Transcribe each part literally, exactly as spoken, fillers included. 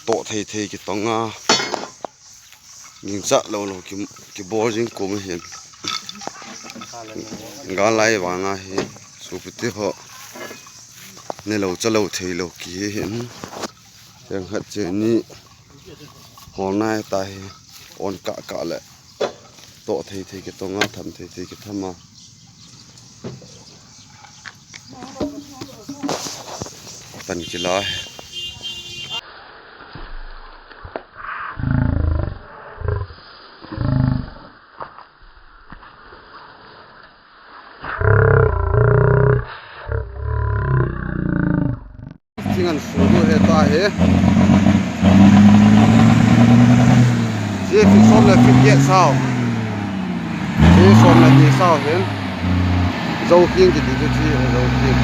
toh thei thei kitong a, gingcha lou lou ki, kibol jing kum ahin. Gal lai vang a hi, sopite ho, ne lou cha lou thei lou ki hi hin. Heng khat che ni, hol nai ta hi, on kah kah le, toh thei thei kitong a, tham thei thei kitham a. Pan kila hi. Thing an fu du he ta he. Chi feet som le feet get sao. Chi som le ni sao hin. Zo king kiti chu chi zo king.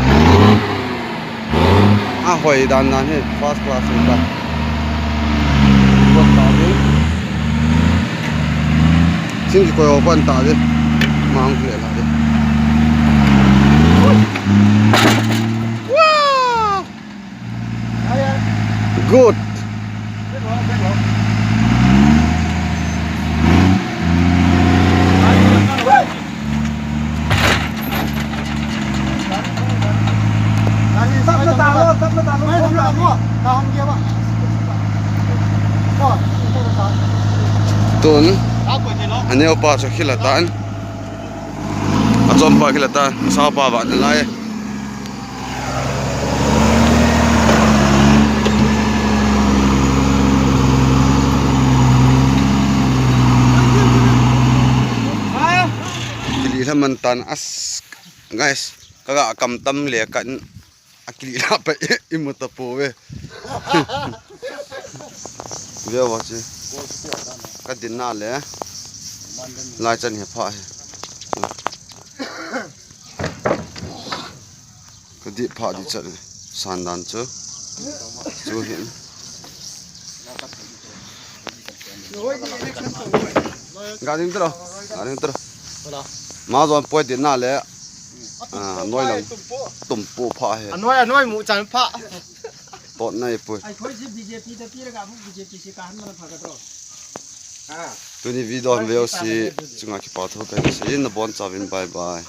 A hoi dan dan hi first class hi ta. Kon ta di. Sing ki koi o kon ta di. Mang le la di. Wow! Good. Tun, aneo pa chu khila tan. Achom pa khila tan, sao pa va nalai. Kili la man tan as, guys, kaga kam tam le kan akili la pa imu ta po ve. Ve wa chi. Ka din na le. Lai chan he pha he. Ka di pha di chan san dan chu. Chu hin. Ga ding tro. Ga ding tro. Ma zon poi din na le. Ah, noi lang. Tumpu pha he. Anoi, anoi mu chan pha. Tot nai poi. ꯑꯩꯈꯣꯏꯁꯤ B J ꯄꯤꯗ ꯄꯤꯔꯒ ꯑꯃꯨꯛ B J ꯄꯤꯁꯤ ꯀꯥꯍꯟꯕꯅ ꯐꯒꯗ꯭ꯔꯣ? Tuni video han veu si chunga kipa thu kan sei na bon chavin bye bye.